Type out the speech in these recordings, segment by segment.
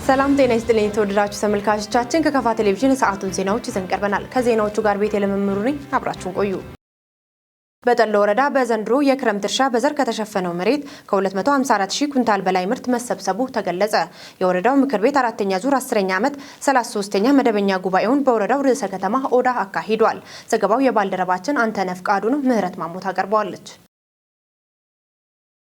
ሰላም ጤና ይስጥልኝ የተወደዳችሁ ተመልካቾቻችን፣ ከከፋ ቴሌቪዥን የሰዓቱን ዜናዎች ይዘን ቀርበናል። ከዜናዎቹ ጋር ቤት የለመምሩ ነኝ። አብራችሁን ቆዩ። በጠሎ ወረዳ በዘንድሮ የክረምት እርሻ በዘር ከተሸፈነው መሬት ከ254 ሺህ ኩንታል በላይ ምርት መሰብሰቡ ተገለጸ። የወረዳው ምክር ቤት አራተኛ ዙር 10ኛ ዓመት 33ኛ መደበኛ ጉባኤውን በወረዳው ርዕሰ ከተማ ኦዳ አካሂዷል። ዘገባው የባልደረባችን አንተነህ ፍቃዱ ነው። ምህረት ማሞ ታቀርበዋለች።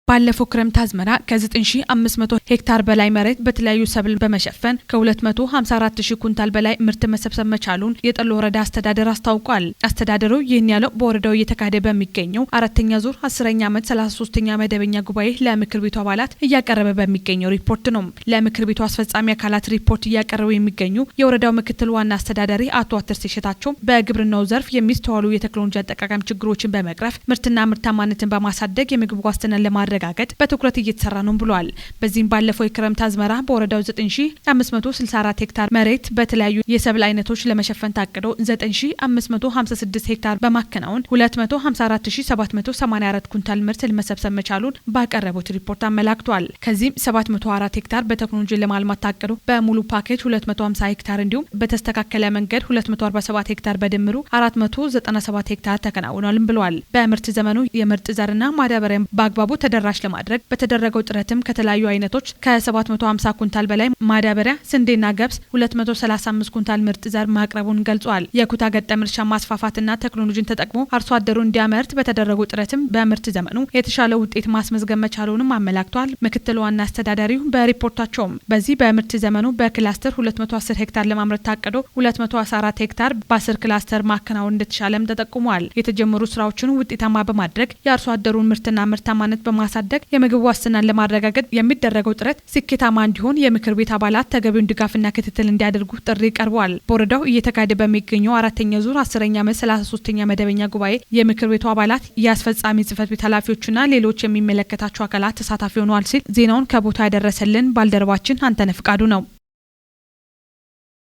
ባለፈው ክረምት አዝመራ ከ9500 ሄክታር በላይ መሬት በተለያዩ ሰብል በመሸፈን ከ254 ሺህ ኩንታል በላይ ምርት መሰብሰብ መቻሉን የጠሎ ወረዳ አስተዳደር አስታውቋል። አስተዳደሩ ይህን ያለው በወረዳው እየተካሄደ በሚገኘው አራተኛ ዙር 10ኛ ዓመት 33ኛ መደበኛ ጉባኤ ለምክር ቤቱ አባላት እያቀረበ በሚገኘው ሪፖርት ነው። ለምክር ቤቱ አስፈጻሚ አካላት ሪፖርት እያቀረቡ የሚገኙ የወረዳው ምክትል ዋና አስተዳዳሪ አቶ አትርሴ ሸታቸው በግብርናው ዘርፍ የሚስተዋሉ የቴክኖሎጂ አጠቃቀም ችግሮችን በመቅረፍ ምርትና ምርታማነትን በማሳደግ የምግብ ዋስትናን ለማረጋገጥ በትኩረት እየተሰራ ነው ብሏል። በዚህም ባለፈው የክረምት አዝመራ በወረዳው 9564 ሄክታር መሬት በተለያዩ የሰብል አይነቶች ለመሸፈን ታቅዶ 9556 ሄክታር በማከናወን 254784 ኩንታል ምርት መሰብሰብ መቻሉን ባቀረቡት ሪፖርት አመላክቷል። ከዚህም 704 ሄክታር በቴክኖሎጂ ለማልማት ታቅዶ በሙሉ ፓኬጅ 250 ሄክታር እንዲሁም በተስተካከለ መንገድ 247 ሄክታር በድምሩ 497 ሄክታር ተከናውኗልም ብለዋል። በምርት ዘመኑ የምርጥ ዘርና ማዳበሪያ በአግባቡ ተደራሽ ለማድረግ በተደረገው ጥረትም ከተለያዩ አይነቶች ከ750 ኩንታል በላይ ማዳበሪያ፣ ስንዴና ገብስ፣ 235 ኩንታል ምርጥ ዘር ማቅረቡን ገልጿል። የኩታ ገጠም እርሻ ማስፋፋትና ቴክኖሎጂን ተጠቅሞ አርሶ አደሩ እንዲያመርት በተደረገው ጥረትም በምርት ዘመኑ የተሻለ ውጤት ማስመዝገብ መቻሉንም አመላክቷል። ምክትል ዋና አስተዳዳሪው በሪፖርታቸውም በዚህ በምርት ዘመኑ በክላስተር 210 ሄክታር ለማምረት ታቅዶ 214 ሄክታር በ10 ክላስተር ማከናወን እንደተቻለም ተጠቁሟል። የተጀመሩ ስራዎችን ውጤታማ በማድረግ የአርሶ አደሩን ምርትና ምርታማነት በማሳደግ የምግብ ዋስትናን ለማረጋገጥ የሚደረገው ጥረት ስኬታማ እንዲሆን የምክር ቤት አባላት ተገቢውን ድጋፍና ክትትል እንዲያደርጉ ጥሪ ቀርቧል። በወረዳው እየተካሄደ በሚገኘው አራተኛ ዙር 10ኛ ዓመት 33ኛ መደበኛ ጉባኤ የምክር ቤቱ አባላት፣ የአስፈጻሚ ጽህፈት ቤት ኃላፊዎችና ሌሎች የሚመለከታቸው አካላት ተሳታፊ ሆነዋል ሲል ዜናውን ከቦታ ያደረሰልን ባልደረባችን አንተነህ ፍቃዱ ነው።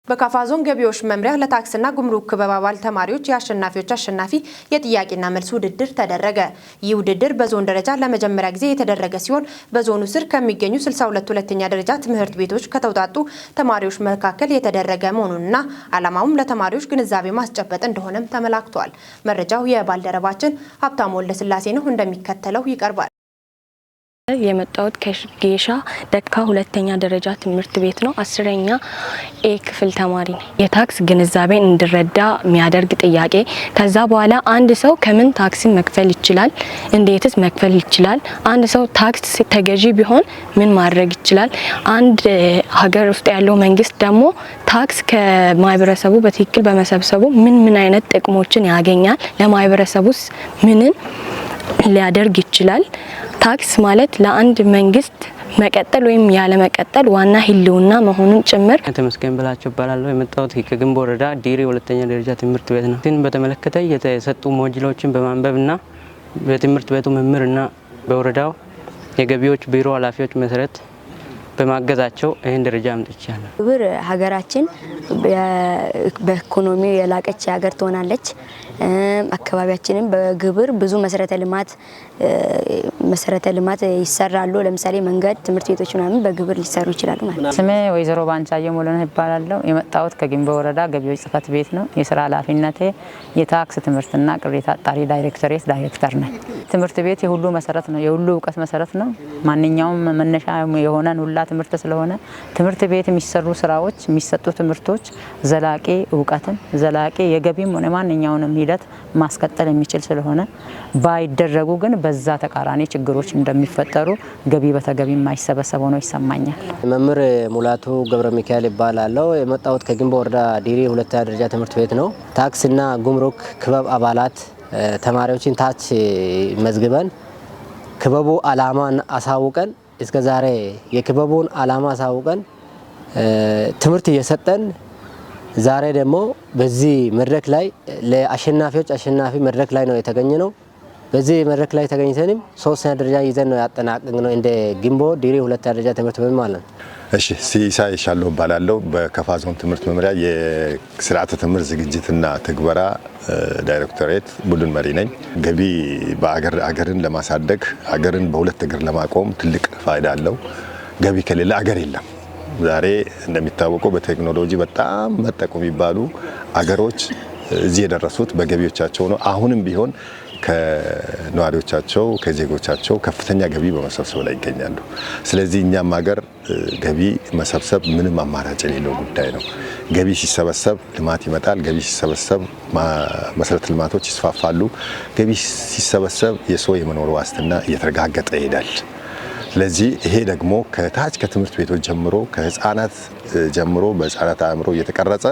በካፋ ዞን ገቢዎች መምሪያ ለታክስና ጉምሩክ ክበብ አባል ተማሪዎች የአሸናፊዎች አሸናፊ የጥያቄና መልስ ውድድር ተደረገ። ይህ ውድድር በዞን ደረጃ ለመጀመሪያ ጊዜ የተደረገ ሲሆን በዞኑ ስር ከሚገኙ 62 ሁለተኛ ደረጃ ትምህርት ቤቶች ከተውጣጡ ተማሪዎች መካከል የተደረገ መሆኑንና ዓላማውም ለተማሪዎች ግንዛቤ ማስጨበጥ እንደሆነም ተመላክቷል። መረጃው የባልደረባችን ሀብታሙ ወልደስላሴ ነው፣ እንደሚከተለው ይቀርባል። የመጣሁት ከጌሻ ደካ ሁለተኛ ደረጃ ትምህርት ቤት ነው። 10ኛ ኤ ክፍል ተማሪ ነኝ። የታክስ ግንዛቤን እንድረዳ የሚያደርግ ጥያቄ። ከዛ በኋላ አንድ ሰው ከምን ታክስን መክፈል ይችላል? እንዴትስ መክፈል ይችላል? አንድ ሰው ታክስ ተገዢ ቢሆን ምን ማድረግ ይችላል? አንድ ሀገር ውስጥ ያለው መንግስት ደግሞ ታክስ ከማህበረሰቡ በትክክል በመሰብሰቡ ምን ምን አይነት ጥቅሞችን ያገኛል? ለማህበረሰቡስ ምንን ሊያደርግ ይችላል? ታክስ ማለት ለአንድ መንግስት መቀጠል ወይም ያለመቀጠል ዋና ህልውና መሆኑን ጭምር። ተመስገን በላቸው እባላለሁ። የመጣሁት ከግንቦ ወረዳ ዲሪ ሁለተኛ ደረጃ ትምህርት ቤት ነው። ይህን በተመለከተ የተሰጡ ሞጁሎችን በማንበብና በትምህርት ቤቱ መምህርና በወረዳው የገቢዎች ቢሮ ኃላፊዎች መሰረት በማገዛቸው ይህን ደረጃ አምጥቻለሁ። ግብር ሀገራችን በኢኮኖሚው የላቀች ሀገር ትሆናለች። አካባቢያችንም በግብር ብዙ መሰረተ ልማት ይሰራሉ። ለምሳሌ መንገድ፣ ትምህርት ቤቶች ምናምን በግብር ሊሰሩ ይችላሉ ማለት ነው። ስሜ ወይዘሮ ባንቻየ ሙሉነህ እባላለሁ። የመጣሁት ከጊምቦ ወረዳ ገቢዎች ጽሕፈት ቤት ነው። የስራ ኃላፊነቴ የታክስ ትምህርትና ቅሬታ አጣሪ ዳይሬክቶሬት ዳይሬክተር ነኝ። ትምህርት ቤት የሁሉ መሰረት ነው፣ የሁሉ እውቀት መሰረት ነው። ማንኛውም መነሻ የሆነን ሁላ ትምህርት ስለሆነ ትምህርት ቤት የሚሰሩ ስራዎች፣ የሚሰጡ ትምህርቶች ዘላቂ እውቀትን፣ ዘላቂ የገቢም ሆነ ማንኛውንም ሂደት ማስቀጠል የሚችል ስለሆነ ባይደረጉ ግን በዛ ተቃራኒ ችግሮች እንደሚፈጠሩ፣ ገቢ በተገቢ የማይሰበሰብ ሆኖ ይሰማኛል። መምህር ሙላቱ ገብረ ሚካኤል እባላለሁ። የመጣሁት ከጊምቦ ወረዳ ዲሪ ሁለተኛ ደረጃ ትምህርት ቤት ነው። ታክስና ጉምሩክ ክበብ አባላት ተማሪዎችን ታች መዝግበን ክበቡ አላማን አሳውቀን፣ እስከ ዛሬ የክበቡን አላማ አሳውቀን ትምህርት እየሰጠን ዛሬ ደግሞ በዚህ መድረክ ላይ ለአሸናፊዎች አሸናፊ መድረክ ላይ ነው የተገኘነው። በዚህ መድረክ ላይ ተገኝተንም ሶስተኛ ደረጃ ይዘን ነው ያጠናቀቅነው እንደ ጊምቦ ዲሪ ሁለተኛ ደረጃ ትምህርት ቤት ማለት ነው። እሺ፣ ሲሳይ ሻሎ እባላለሁ። በከፋ ዞን ትምህርት መምሪያ የስርዓተ ትምህርት ዝግጅትና ትግበራ ዳይሬክቶሬት ቡድን መሪ ነኝ። ገቢ በአገር አገርን ለማሳደግ፣ አገርን በሁለት እግር ለማቆም ትልቅ ፋይዳ አለው። ገቢ ከሌለ አገር የለም። ዛሬ እንደሚታወቀው በቴክኖሎጂ በጣም መጠቁ የሚባሉ አገሮች እዚህ የደረሱት በገቢዎቻቸው ነው። አሁንም ቢሆን ከነዋሪዎቻቸው ከዜጎቻቸው ከፍተኛ ገቢ በመሰብሰብ ላይ ይገኛሉ። ስለዚህ እኛም ሀገር ገቢ መሰብሰብ ምንም አማራጭ የሌለው ጉዳይ ነው። ገቢ ሲሰበሰብ ልማት ይመጣል። ገቢ ሲሰበሰብ መሰረተ ልማቶች ይስፋፋሉ። ገቢ ሲሰበሰብ የሰው የመኖር ዋስትና እየተረጋገጠ ይሄዳል። ስለዚህ ይሄ ደግሞ ከታች ከትምህርት ቤቶች ጀምሮ ከህፃናት ጀምሮ በህፃናት አእምሮ እየተቀረጸ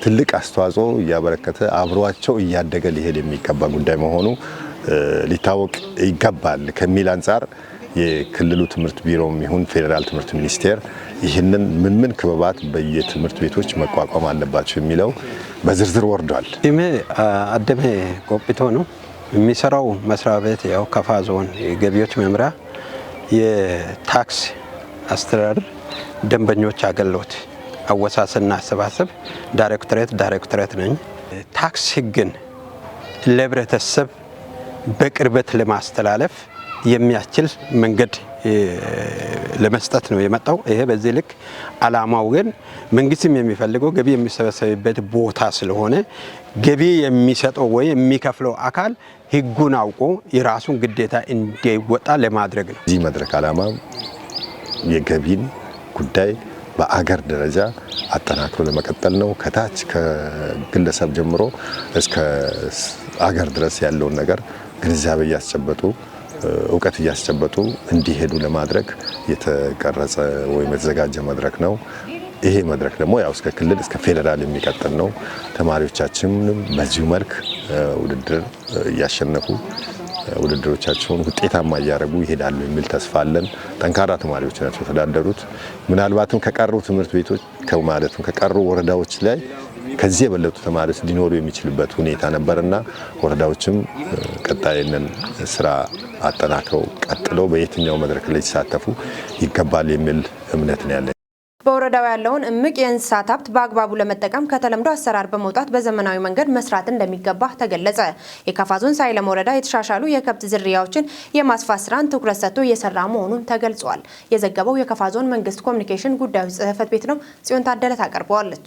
ትልቅ አስተዋጽኦ እያበረከተ አብሯቸው እያደገ ሊሄድ የሚገባ ጉዳይ መሆኑ ሊታወቅ ይገባል ከሚል አንጻር የክልሉ ትምህርት ቢሮም ይሁን ፌዴራል ትምህርት ሚኒስቴር ይህንን ምን ምን ክበባት በየትምህርት ቤቶች መቋቋም አለባቸው የሚለው በዝርዝር ወርዷል። ስሜ አደሜ ቆጵቶ ነው። የሚሰራው መስሪያ ቤት ያው ከፋ ዞን የገቢዎች መምሪያ የታክስ አስተዳደር ደንበኞች አገልግሎት አወሳሰንና አሰባሰብ ዳይሬክቶሬት ነኝ። ታክስ ህግን ለህብረተሰብ በቅርበት ለማስተላለፍ የሚያስችል መንገድ ለመስጠት ነው የመጣው። ይሄ በዚህ ልክ አላማው ግን መንግስትም የሚፈልገው ገቢ የሚሰበሰብበት ቦታ ስለሆነ ገቢ የሚሰጠው ወይ የሚከፍለው አካል ህጉን አውቆ የራሱን ግዴታ እንዲወጣ ለማድረግ ነው። እዚህ መድረክ አላማ የገቢን ጉዳይ በአገር ደረጃ አጠናክሮ ለመቀጠል ነው። ከታች ከግለሰብ ጀምሮ እስከ አገር ድረስ ያለውን ነገር ግንዛቤ እያስጨበጡ እውቀት እያስጨበጡ እንዲሄዱ ለማድረግ የተቀረጸ ወይም የተዘጋጀ መድረክ ነው። ይሄ መድረክ ደግሞ ያው እስከ ክልል እስከ ፌዴራል የሚቀጥል ነው። ተማሪዎቻችንም በዚሁ መልክ ውድድር እያሸነፉ ውድድሮቻቸውን ውጤታማ እያደረጉ ይሄዳሉ የሚል ተስፋ አለን። ጠንካራ ተማሪዎች ናቸው የተዳደሩት። ምናልባትም ከቀሩ ትምህርት ቤቶች ከማለትም ከቀሩ ወረዳዎች ላይ ከዚህ የበለጡ ተማሪዎች ሊኖሩ የሚችልበት ሁኔታ ነበርና ወረዳዎችም ቀጣይንን ስራ አጠናክረው ቀጥለው በየትኛው መድረክ ላይ ሲሳተፉ ይገባል የሚል እምነት ነው ያለኝ። በወረዳው ያለውን እምቅ የእንስሳት ሀብት በአግባቡ ለመጠቀም ከተለምዶ አሰራር በመውጣት በዘመናዊ መንገድ መስራት እንደሚገባ ተገለጸ። የካፋ ዞን ሳይለም ወረዳ የተሻሻሉ የከብት ዝርያዎችን የማስፋት ስራን ትኩረት ሰጥቶ እየሰራ መሆኑን ተገልጿል። የዘገበው የካፋ ዞን መንግስት ኮሚኒኬሽን ጉዳዮች ጽሕፈት ቤት ነው። ጽዮን ታደለ ታቀርበዋለች።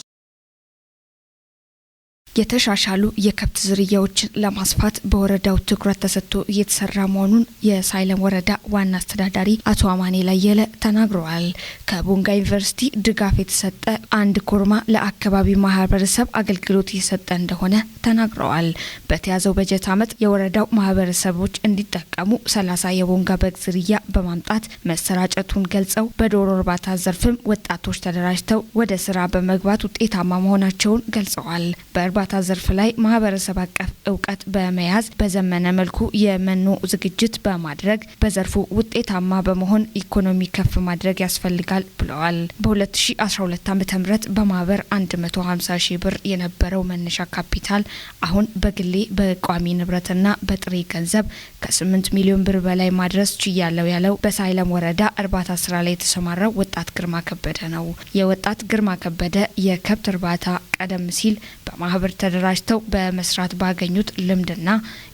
የተሻሻሉ የከብት ዝርያዎችን ለማስፋት በወረዳው ትኩረት ተሰጥቶ እየተሰራ መሆኑን የሳይለም ወረዳ ዋና አስተዳዳሪ አቶ አማኔ ላየለ ተናግረዋል። ከቦንጋ ዩኒቨርሲቲ ድጋፍ የተሰጠ አንድ ኮርማ ለአካባቢው ማህበረሰብ አገልግሎት እየሰጠ እንደሆነ ተናግረዋል። በተያዘው በጀት ዓመት የወረዳው ማህበረሰቦች እንዲጠቀሙ 30 የቦንጋ በግ ዝርያ በማምጣት መሰራጨቱን ገልጸው በዶሮ እርባታ ዘርፍም ወጣቶች ተደራጅተው ወደ ስራ በመግባት ውጤታማ መሆናቸውን ገልጸዋል። በእርባታ ዘርፍ ላይ ማህበረሰብ አቀፍ እውቀት በመያዝ በዘመነ መልኩ የመኖ ዝግጅት በማድረግ በዘርፉ ውጤታማ በመሆን ኢኮኖሚ ከፍ ማድረግ ያስፈልጋል ብለዋል። በ2012 ዓ.ም በማህበር 150 ሺህ ብር የነበረው መነሻ ካፒታል አሁን በግሌ በቋሚ ንብረትና በጥሬ ገንዘብ ከ8 ሚሊዮን ብር በላይ ማድረስ ችያለው ያለው በሳይለም ወረዳ እርባታ ስራ ላይ የተሰማራው ወጣት ግርማ ከበደ ነው። የወጣት ግርማ ከበደ የከብት እርባታ ቀደም ሲል በማህበር ተደራጅተው በመስራት ባገኙት ልምድና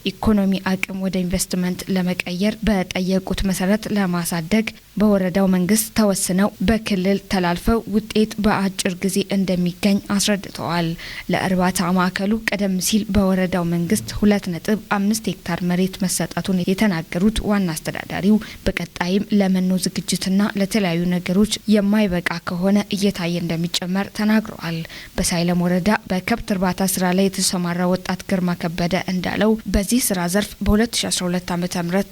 ኢኮኖሚ አቅም ወደ ኢንቨስትመንት ለመቀየር በጠየቁት መሰረት ለማሳደግ በወረዳው መንግስት ተወስነው በክልል ተላልፈው ውጤት በአጭር ጊዜ እንደሚገኝ አስረድተዋል። ለእርባታ ማዕከሉ ቀደም ሲል በወረዳው መንግስት 2.5 ሄክታር መሬት መሰጠቱን የተናገሩት ዋና አስተዳዳሪው በቀጣይም ለመኖ ዝግጅትና ለተለያዩ ነገሮች የማይበቃ ከሆነ እየታየ እንደሚጨመር ተናግረዋል። በሳይለም ወረዳ በከብት እርባታ ስራ ላይ የተሰማራ ወጣት ግርማ ከበደ እንዳለው በዚህ ስራ ዘርፍ በ2012 ዓ.ም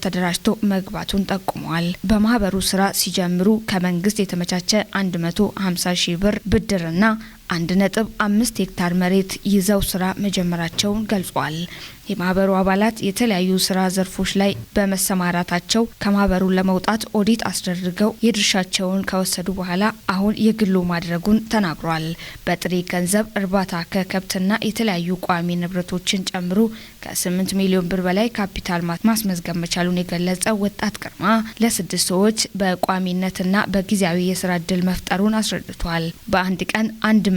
ተደራጅቶ መግባቱን ጠቁመዋል። በማህበሩ ስራ ሲጀምሩ ከመንግስት የተመቻቸ 150 ሺህ ብር ብድርና 1.5 ሄክታር መሬት ይዘው ስራ መጀመራቸውን ገልጿል። የማህበሩ አባላት የተለያዩ ስራ ዘርፎች ላይ በመሰማራታቸው ከማህበሩ ለመውጣት ኦዲት አስደርገው የድርሻቸውን ከወሰዱ በኋላ አሁን የግሉ ማድረጉን ተናግሯል። በጥሬ ገንዘብ እርባታ ከከብትና የተለያዩ ቋሚ ንብረቶችን ጨምሮ ከ8 ሚሊዮን ብር በላይ ካፒታል ማስመዝገብ መቻሉን የገለጸው ወጣት ግርማ ለስድስት ሰዎች በቋሚነትና በጊዜያዊ የስራ እድል መፍጠሩን አስረድቷል። በአንድ ቀን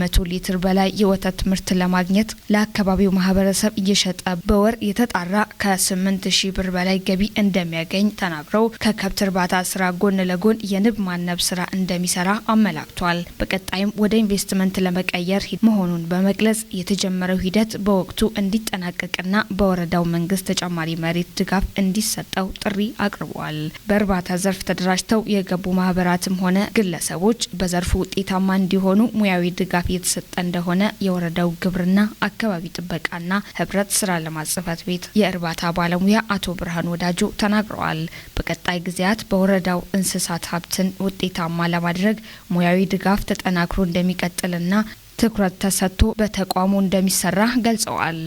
100 ሊትር በላይ የወተት ምርት ለማግኘት ለአካባቢው ማህበረሰብ እየሸጠ በወር የተጣራ ከ8,000 ብር በላይ ገቢ እንደሚያገኝ ተናግረው ከከብት እርባታ ስራ ጎን ለጎን የንብ ማነብ ስራ እንደሚሰራ አመላክቷል። በቀጣይም ወደ ኢንቨስትመንት ለመቀየር መሆኑን በመግለጽ የተጀመረው ሂደት በወቅቱ እንዲጠናቀቅና በወረዳው መንግስት ተጨማሪ መሬት ድጋፍ እንዲሰጠው ጥሪ አቅርበዋል። በእርባታ ዘርፍ ተደራጅተው የገቡ ማህበራትም ሆነ ግለሰቦች በዘርፉ ውጤታማ እንዲሆኑ ሙያዊ ድጋፍ እየተሰጠ እንደሆነ የወረዳው ግብርና አካባቢ ጥበቃና ህብረት ስራ ልማት ጽሕፈት ቤት የእርባታ ባለሙያ አቶ ብርሃን ወዳጆ ተናግረዋል። በቀጣይ ጊዜያት በወረዳው እንስሳት ሀብትን ውጤታማ ለማድረግ ሙያዊ ድጋፍ ተጠናክሮ እንደሚቀጥልና ትኩረት ተሰጥቶ በተቋሙ እንደሚሰራ ገልጸዋል።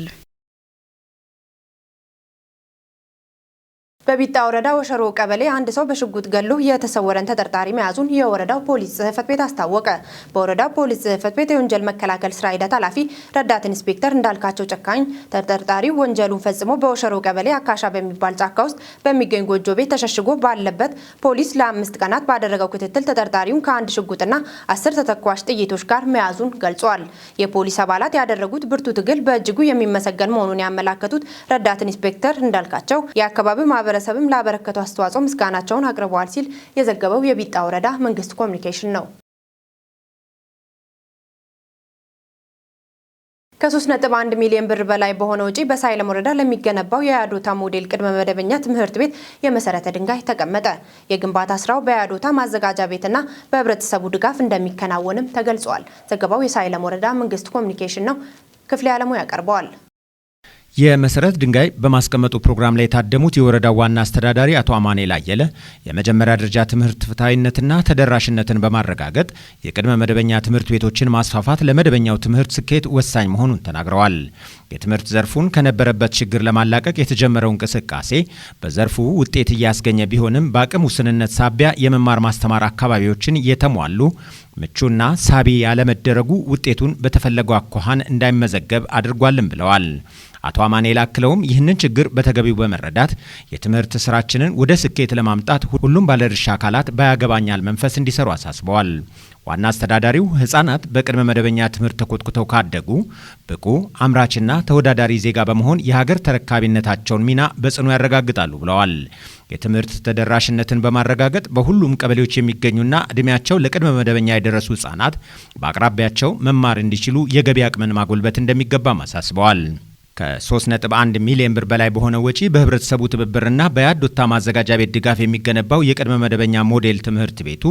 በቢጣ ወረዳ ወሸሮ ቀበሌ አንድ ሰው በሽጉጥ ገሎ የተሰወረን ተጠርጣሪ መያዙን የወረዳው ፖሊስ ጽሕፈት ቤት አስታወቀ። በወረዳው ፖሊስ ጽሕፈት ቤት የወንጀል መከላከል ስራ ሂደት ኃላፊ ረዳት ኢንስፔክተር እንዳልካቸው ጨካኝ ተጠርጣሪው ወንጀሉን ፈጽሞ በወሸሮ ቀበሌ አካሻ በሚባል ጫካ ውስጥ በሚገኝ ጎጆ ቤት ተሸሽጎ ባለበት ፖሊስ ለ5 ቀናት ባደረገው ክትትል ተጠርጣሪውን ከአንድ ሽጉጥና 10 ተተኳሽ ጥይቶች ጋር መያዙን ገልጿል። የፖሊስ አባላት ያደረጉት ብርቱ ትግል በእጅጉ የሚመሰገን መሆኑን ያመላከቱት ረዳት ኢንስፔክተር እንዳልካቸው የአካባቢው ማህበረሰብም ላበረከቱ አስተዋጽኦ ምስጋናቸውን አቅርበዋል ሲል የዘገበው የቢጣ ወረዳ መንግስት ኮሚኒኬሽን ነው። ከ3.1 ሚሊዮን ብር በላይ በሆነ ወጪ በሳይለም ወረዳ ለሚገነባው የያዶታ ሞዴል ቅድመ መደበኛ ትምህርት ቤት የመሰረተ ድንጋይ ተቀመጠ። የግንባታ ስራው በያዶታ ማዘጋጃ ቤትና በህብረተሰቡ ድጋፍ እንደሚከናወንም ተገልጿል። ዘገባው የሳይለም ወረዳ መንግስት ኮሚኒኬሽን ነው። ክፍሌ አለሙ ያቀርበዋል። የመሰረት ድንጋይ በማስቀመጡ ፕሮግራም ላይ የታደሙት የወረዳው ዋና አስተዳዳሪ አቶ አማኑኤል አየለ የመጀመሪያ ደረጃ ትምህርት ፍትሃዊነትና ተደራሽነትን በማረጋገጥ የቅድመ መደበኛ ትምህርት ቤቶችን ማስፋፋት ለመደበኛው ትምህርት ስኬት ወሳኝ መሆኑን ተናግረዋል። የትምህርት ዘርፉን ከነበረበት ችግር ለማላቀቅ የተጀመረው እንቅስቃሴ በዘርፉ ውጤት እያስገኘ ቢሆንም በአቅም ውስንነት ሳቢያ የመማር ማስተማር አካባቢዎችን የተሟሉ ምቹና ሳቢ ያለመደረጉ ውጤቱን በተፈለገው አኳኋን እንዳይመዘገብ አድርጓልም ብለዋል። አቶ አማኑኤል አክለውም ይህንን ችግር በተገቢው በመረዳት የትምህርት ስራችንን ወደ ስኬት ለማምጣት ሁሉም ባለድርሻ አካላት ባያገባኛል መንፈስ እንዲሰሩ አሳስበዋል። ዋና አስተዳዳሪው ህጻናት በቅድመ መደበኛ ትምህርት ተኮትኩተው ካደጉ ብቁ አምራችና ተወዳዳሪ ዜጋ በመሆን የሀገር ተረካቢነታቸውን ሚና በጽኑ ያረጋግጣሉ ብለዋል። የትምህርት ተደራሽነትን በማረጋገጥ በሁሉም ቀበሌዎች የሚገኙና እድሜያቸው ለቅድመ መደበኛ የደረሱ ህጻናት በአቅራቢያቸው መማር እንዲችሉ የገቢ አቅምን ማጎልበት እንደሚገባም አሳስበዋል። ከ3.1 ሚሊዮን ብር በላይ በሆነ ወጪ በህብረተሰቡ ትብብርና በያዶታ ማዘጋጃ ቤት ድጋፍ የሚገነባው የቅድመ መደበኛ ሞዴል ትምህርት ቤቱ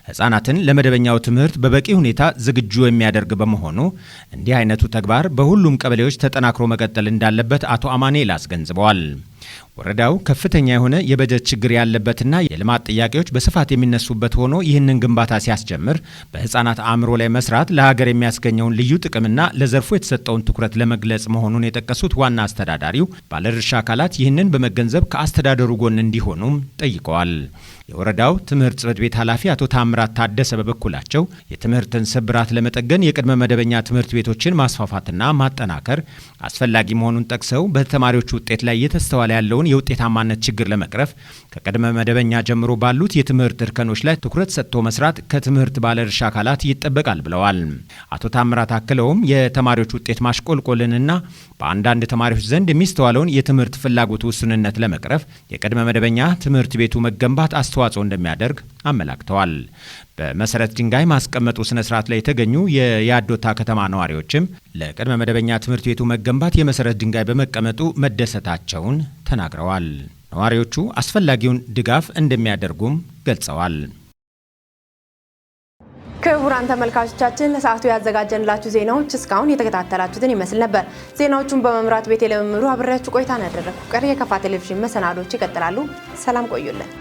ህጻናትን ለመደበኛው ትምህርት በበቂ ሁኔታ ዝግጁ የሚያደርግ በመሆኑ እንዲህ አይነቱ ተግባር በሁሉም ቀበሌዎች ተጠናክሮ መቀጠል እንዳለበት አቶ አማኑኤል አስገንዝበዋል። ወረዳው ከፍተኛ የሆነ የበጀት ችግር ያለበትና የልማት ጥያቄዎች በስፋት የሚነሱበት ሆኖ ይህንን ግንባታ ሲያስጀምር በህፃናት አእምሮ ላይ መስራት ለሀገር የሚያስገኘውን ልዩ ጥቅምና ለዘርፉ የተሰጠውን ትኩረት ለመግለጽ መሆኑን የጠቀሱት ዋና አስተዳዳሪው ባለድርሻ አካላት ይህንን በመገንዘብ ከአስተዳደሩ ጎን እንዲሆኑም ጠይቀዋል። የወረዳው ትምህርት ጽሕፈት ቤት ኃላፊ አቶ ታምራት ታደሰ በበኩላቸው የትምህርትን ስብራት ለመጠገን የቅድመ መደበኛ ትምህርት ቤቶችን ማስፋፋትና ማጠናከር አስፈላጊ መሆኑን ጠቅሰው በተማሪዎች ውጤት ላይ እየተስተዋለ ያለውን የውጤታማነት ችግር ለመቅረፍ ከቅድመ መደበኛ ጀምሮ ባሉት የትምህርት እርከኖች ላይ ትኩረት ሰጥቶ መስራት ከትምህርት ባለድርሻ አካላት ይጠበቃል ብለዋል። አቶ ታምራት አክለውም የተማሪዎች ውጤት ማሽቆልቆልንና በአንዳንድ ተማሪዎች ዘንድ የሚስተዋለውን የትምህርት ፍላጎት ውስንነት ለመቅረፍ የቅድመ መደበኛ ትምህርት ቤቱ መገንባት አስተዋጽኦ እንደሚያደርግ አመላክተዋል። በመሰረት ድንጋይ ማስቀመጡ ስነ ስርዓት ላይ የተገኙ የያዶታ ከተማ ነዋሪዎችም ለቅድመ መደበኛ ትምህርት ቤቱ መገንባት የመሰረት ድንጋይ በመቀመጡ መደሰታቸውን ተናግረዋል። ነዋሪዎቹ አስፈላጊውን ድጋፍ እንደሚያደርጉም ገልጸዋል። ክቡራን ተመልካቾቻችን ለሰዓቱ ያዘጋጀንላችሁ ዜናዎች እስካሁን የተከታተላችሁትን ይመስል ነበር። ዜናዎቹን በመምራት ቤቴ ለመምሩ አብሬያችሁ ቆይታን ያደረኩ። ቀሪ የከፋ ቴሌቪዥን መሰናዶዎች ይቀጥላሉ። ሰላም ቆዩልን።